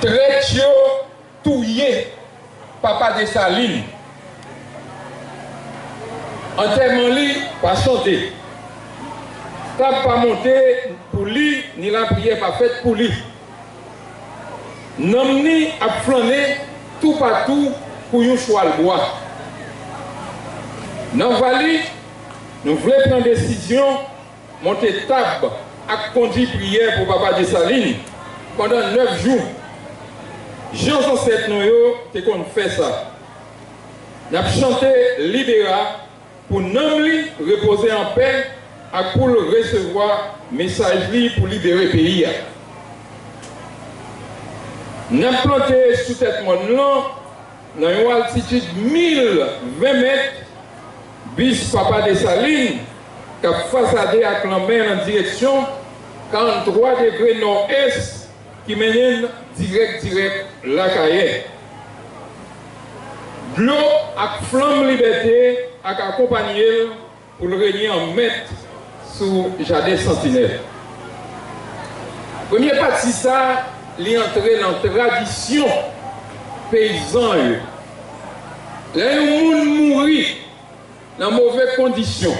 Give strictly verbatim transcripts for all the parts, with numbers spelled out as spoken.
Trèt yo touye papa Desalin. Antèman li pa chante. Tab pa monte pou li, ni lapriyè pa fèt pou li. Nanm ni ap flannen toupatou kou yon chwal bwa. Nan Vali, nou vle pran desizyon monte tab ak kondui priyè pou papa Desalin pandan nèf jou, jan zansèt nou yo te konn fè sa. N ap chante Libera pou nanm li repoze anpè ak pou l resevwa mesaj li pou libere peyi a. N ap plante sou tèt mòn lan, nan yon altitid mil ven mèt, bis papa Desalin k ap fasade ak lanmè nan direksyon karannntwa degre nò-ès ki mennen n dirèk dirèk Lakayè. Dlo ak flanm libète ak akonpanye l pou l renye an mèt sou jaden Santinèl. Premye pati sa, li antre nan tradisyon peyizan yo. Lè yon moun mouri nan move kondisyon,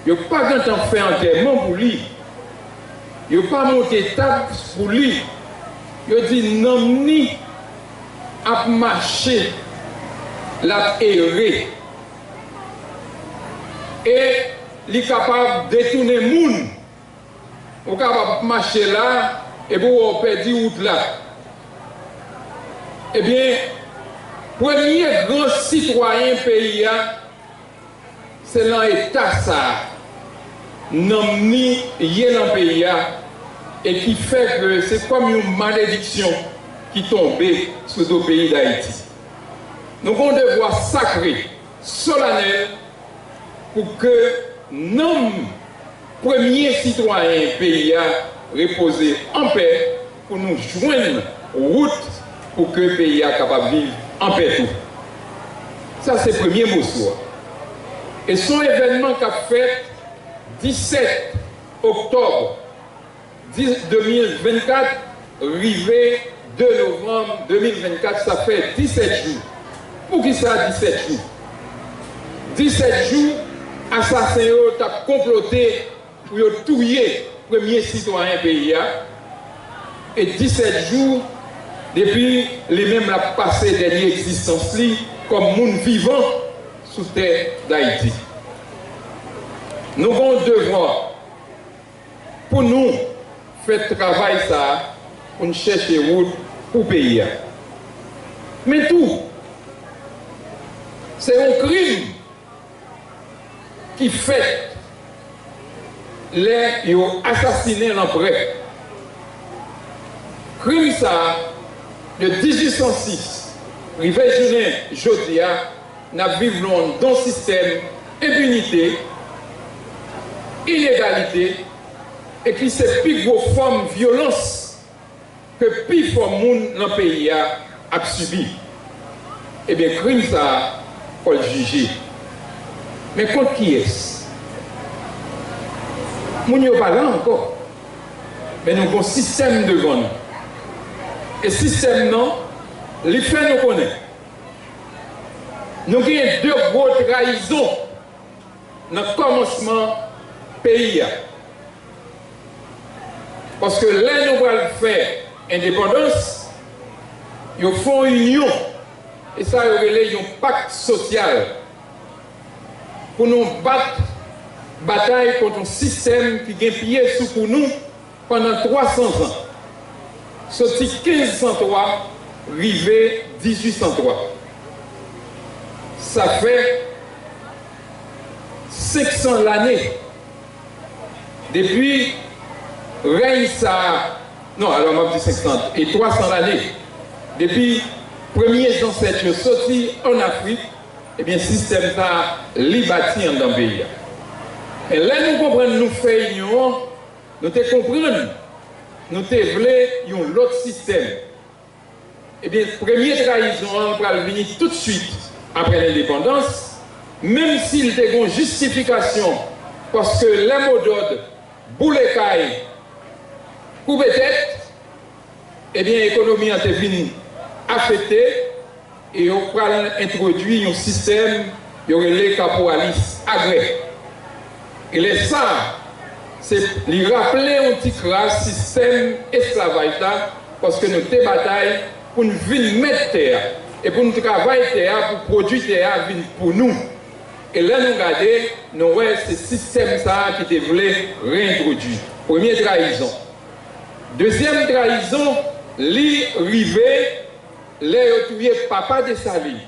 yo pa gentan fè antèman pou li, yo pa monte tab pou li, yo di nanm ni ap mache, l ap ere. E li kapab detounen moun. Ou kapab mache la, epi w wè w pèdi wout la. Ebyen, premye gran sitwayen peyi a, se nan eta sa a, nanm ni ye nan peyi a, e ki fè ke se kòm yon malediksyon ki tonbe sou do peyi Dayiti. Nou gen yon devwa sakre, solanèl, pou ke nanm premye sitwayen peyi a repoze anpè, pou nou jwenn wout pou ke peyi a kapab viv anpè tou. Sa se premye moso a. E se yon evènman k ap fèt disèt oktòb de mil vennkat rive de novanm de mil vennkat, sa fè disèt jou. Poukisa disèt jou? Disèt jou, asasen yo t ap konplote pou yo touye premye sitwayen peyi a, e disèt jou depi li menm l ap pase dènye egzistans li kòm moun vivan sou tè Dayiti. Nou gen yon devwa pou nou fè travay sa a, pou n chèche wout pou peyi a. Men tou, se yon krim ki fèt lè yo asasinen Lanprè. Krim sa a, de dizuit san sis rive jounen jodi a, n ap viv nan yon sistèm enpinite, inegalite, e ki se pi gwo fòm vyolans ke pifò moun nan peyi a ap sibi. Ebyen, krim sa a, fò l jije. Men kont kiyès? Moun yo pa la ankò. Men nou gon sistèm devan nou. E sistèm nan, li fè nou konnen nou genyen de gwo trayizon nan kòmansman peyi a. Paske lè nou pral fè endepandans, yo fè yon inyon, e sa yo rele yon pak sosyal, pou nou bat batay kont yon sistèm ki gen pye sou kou nou pandan twa san zan, soti kenz san twa rive dizuit san twa. Sa fè senk san lane depi rèy sa a, non, alò, m ap di senk san, e twa san lane depi premye zansèt yo soti ann Afrik, ebyen, sistèm sa a, li bati anndan peyi a. Men lè nou konprann nou fè inyon an, nou te konprann nou te vle yon lòt sistèm. Ebyen, premye trayizon an pral vini toutswit apre lendepandans, menm si l te gen yon jistifikasyon, paske lè modòd boule kay, koupe tèt, Ebyen, ekonomi an te vin afekte e yo pral entwodui yon sistèm yo rele kapwalis agrè. E lè sa, se, li raple yon ti kras sistèm esklavaj la, paske nou te batay pou n vin mèt tè a e pou n travay tè a pou pwodui tè a vin pou nou. E lè nou gade, nou wè se sistèm sa a ki te vle reyentwodui. Premye trayizon. Dezyèm trayizon, li rive lè yo touye papa Desalin.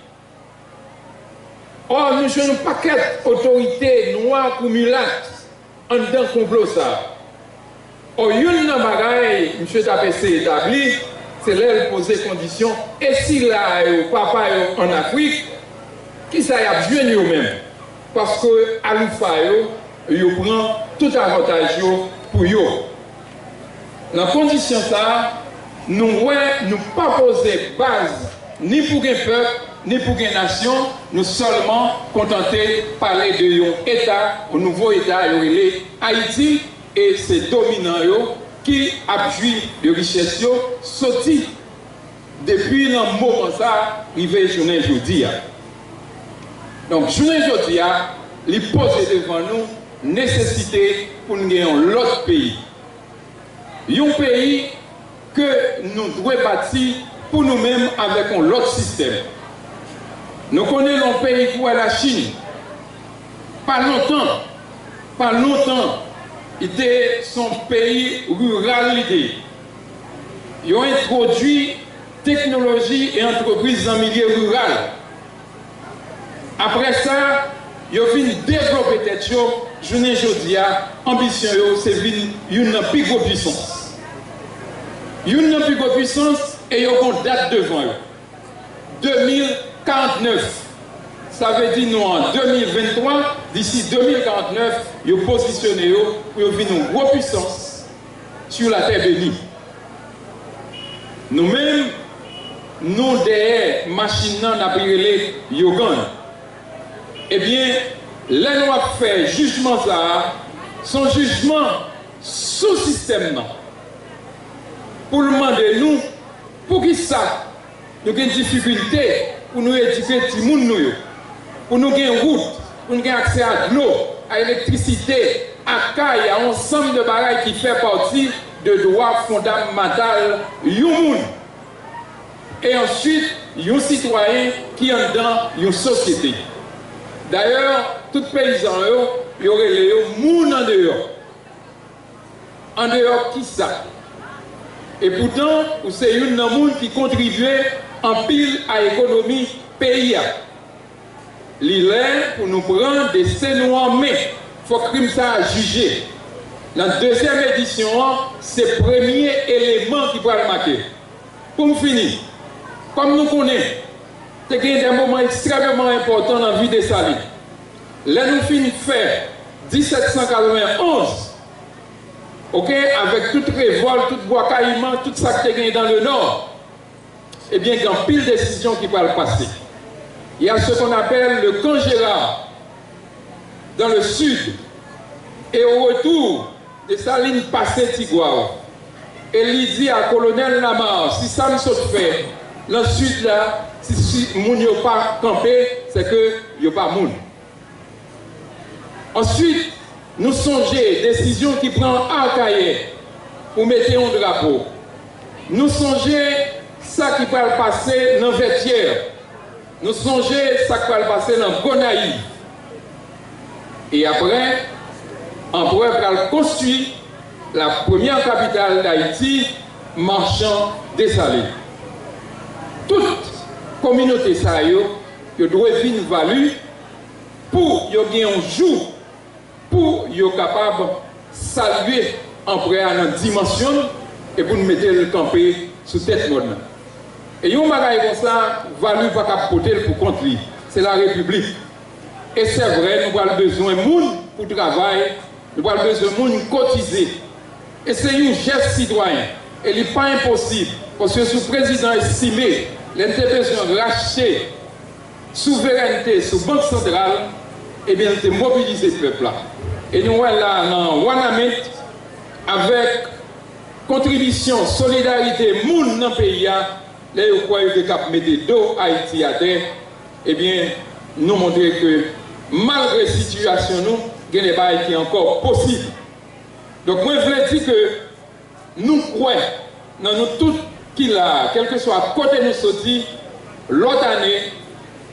Ò, nou jwenn yon pakèt otorite nwa kou milat anndan konplo sa a. Ò, youn nan bagay misye t ap eseye etabli, se lè l poze kondisyon, e sila yo, papa yo ann Afrik, kisa y ap jwenn yo menm? Paske aloufa yo, yo pran tout avantaj yo pou yo. Nan kondisyon sa a, nou wè nou pa poze baz ni pou gen pèp, ni pou gen nasyon, nou sèlman kontante pale de yon eta, yon nouvo eta yo rele Ayiti, e se dominan yo ki ap jwi de richès yo soti depi nan moman sa a rive jounen jodi a. Donk, jounen jodi a, li poze devan nou nesesite pou n gen yon lòt peyi. Yon peyi ke nou dwe bati pou nou menm avèk yon lòt sistèm. Nou konnen nan yon peyi ki wè Lachin, pa lontan, pa lontan, li te se yon peyi riral li te ye. Yo entwodui teknoloji e antrepriz nan milye riral. Apre sa, yo vin devlope tèt yo, jounen jodi a, anbisyon yo se vin youn nan pi gwo pwisans. Youn nan pi gwo pwisans, e yo gon dat devan yo. De mil karant nèf. Sa vle di nou an de mil venntwa, disi de mil karant nèf, yo pozisyone yo pou yo vin yon gwo pwisans sou latè beni. Nou menm, nou dèyè machin nan n ap rele yogann. Ebyen, lè nou ap fè jijman sa a, se yon jijman sou sistèm nan. Pou l mande nou, poukisa nou gen difikilte pou nou edike timoun nou yo, pou nou gen wout, pou nou gen aksè a dlo, a elektrisite, a kay, a yon ansanm de bagay ki fè pati de dwa fondamantal yon moun. E answit, yon sitwayen ki anndan yon sosyete. Dayè, tout peyizan yo, yo rele yo moun andeyò. Andeyò kisa? Epoutan, ou se youn nan moun ki kontribye anpil a ekonomi peyi a. Li lè pou nou pran desten nou an men. Fòk krim sa a jije. Nan dezyèm edisyon an, se premye eleman ki pral make. Pou m fini, kòm nou konnen, te gen de moman ekstrèmeman enpòtan nan vi Desalin. Lè nou fin fè disèt san katrevenn onz, oke, avèk tout revòlt, tout Bwa Kayiman, tout sa k te gen dans le Nord, ebyen, gen anpil desizyon ki pral pase. Il y a ce qu'on appelle le camp Gérard dans le sud. Et au retour, Desalin pase Tigwav. E li di a Kolonèl Lamarre, si sa m sot fè nan sid la, si, si moun yo pa kanpe, se ke yo pa moun. Answit, nou sonje desizyon ki pran Akayè pou mete yon drapo. Nou sonje sa ki pral pase nan Vètyè. Nou sonje sa k pral pase nan Gonayiv. E apre, anperè pral konstwi la première capitale d'Haïti, Marchand Dessalines. Tout kominote sa yo, yo dwe vin vali pou yo gen yon jou pou yo kapab salye anperè a nan dimansyon l e pou n mete l kanpe sou tèt mòn nan. E yon bagay konsa, vali pa kab pote l pou kont li. Se larepiblik. E se vre, nou pral bezwen moun pou travay, nou pral bezwen moun kotize. E se yon jès sitwayen. E li pa enposib, paske sou prezidan Estimé, lè n te bezwen rachte souverènte sou Bank Santral, ebyen, l te mobilize pèp la. E nou wè la nan Wanament, avèk kontribisyon, solidarite moun nan peyi a, lè yo kwè yo te kab mete do Ayiti atè, ebyen, nou montre ke malgre sitiyasyon nou, gen de bagay ki ankò posib. Donk, mwen vle di ke nou kwè nan nou tout ki la a, kèlkeswa kote nou soti, lòt ane,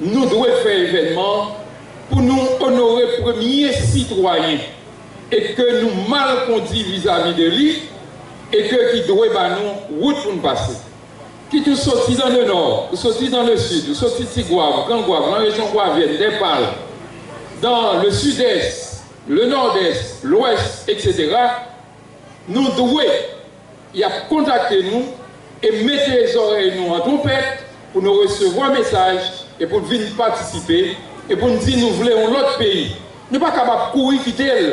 nou dwe fè evènman pou nou onore premye sitwayen e ke nou mal kondi vizavi de li e ke ki dwe ba nou wout pou n pase. Kit ou soti dans le nord, ou soti dans le sud, ou soti Tigwav, Gran Gwav, nan rejyon Gwavyèn, Dèpal, dans le sud-est, le nord-est, l'ouest, et cetera, nou dwe y ap kontakte nou e mete zòrèy nou an twonpèt pou nou resevwa mesaj e pou n vin patisipe e pou n di nou vle yon lòt peyi. Nou pa kapab kouri kite l.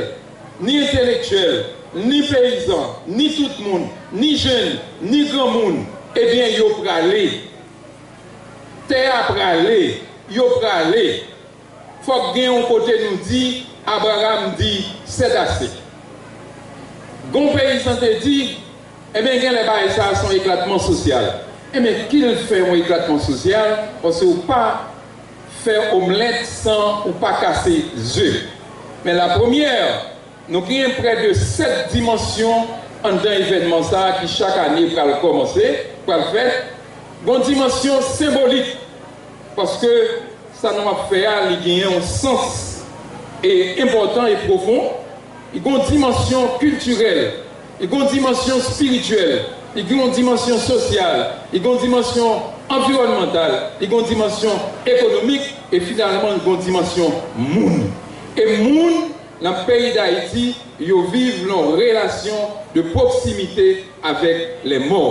Ni entelektyèl, ni peyizan, ni tout moun, ni jenn, ni granmoun, ebyen, yo prale. Tè a prale, yo prale. Fòk gen yon kote nou di, Abraram di, c'est assez. Gon peyizan te di, ebyen, gen lè bagay sa a se yon eklatman sosyal. Ebyen, ki l fè yon eklatman sosyal? Paske ou pa fè omlèt san ou pa kase ze. Men la premyè, nou genyen prè de sèt dimansyon anndan evènman sa a ki chak ane pral kòmanse, pral fèt. Gon dimansyon senbolik, paske sa nou ap fè a, li genyen yon sans e enpòtan e pwofon. Li gon dimansyon kiltirèl, li gon dimansyon espirityèl, li gon dimansyon sosyal, li gon dimansyon anviwònmantal, li gon dimansyon ekonomik, e finalman, li gon dimansyon moun. E moun nan peyi Dayiti, yo viv nan relasyon de pwoksimite avèk lè mò,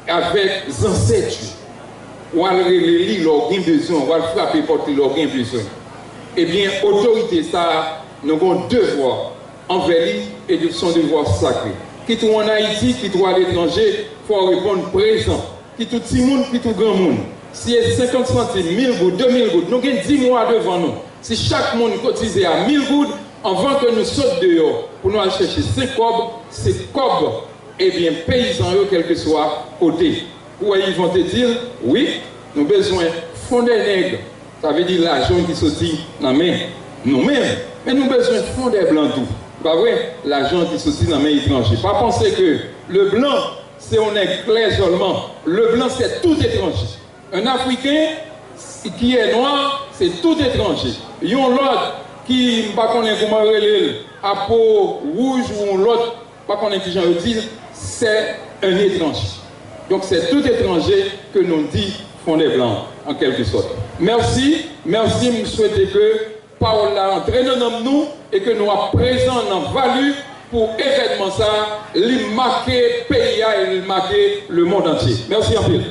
avèk zansèt yo. W al rele li lè w gen bezwen, w al frape pòt li lè w gen bezwen. Ebyen, otorite sa a, nou gen yon devwa anvè li, e se yon devwa sakre. Kit ou ann Ayiti, kit ou aletranje, fò w reponn prezan. Kit ou timoun, kit ou granmoun. Si e senkant santim, mil goud, de mil goud, nou gen dis mwa devan nou. Si chak moun kotize a mil goud, anvan ke nou sot deyò pou nou al chèche senk kòb, se kòb, ebyen, peyizan yo, kèlkeswa kote. Ou wè, Yvan te di l, wi, nou bezwen fon dè nèg, sa vle di lajan ki soti nan men nou menm, men nou bezwen fon dè blan tou. Pa vre? Lajan ki soti nan men etranje. Pa panse ke leblan, se yon nèg klè sèlman. Leblan, se tout etranje. Un Africain qui est noir, c'est tout étranger. Yon lòt ki, m pa konnen kouman yo rele l, a po wouj ou yon lòt, m pa konnen kijan yo di l, c'est un étranger. Donk, c'est tout étranger ke nou di fon dè blan, an kèlkesòt. Mèsi, mèsi, m swete ke pawòl la antre nan nanm nou e ke nou ap prezan nan vali pou evènman sa a, li make peyi a e li make lemonn antye. Mèsi anpil.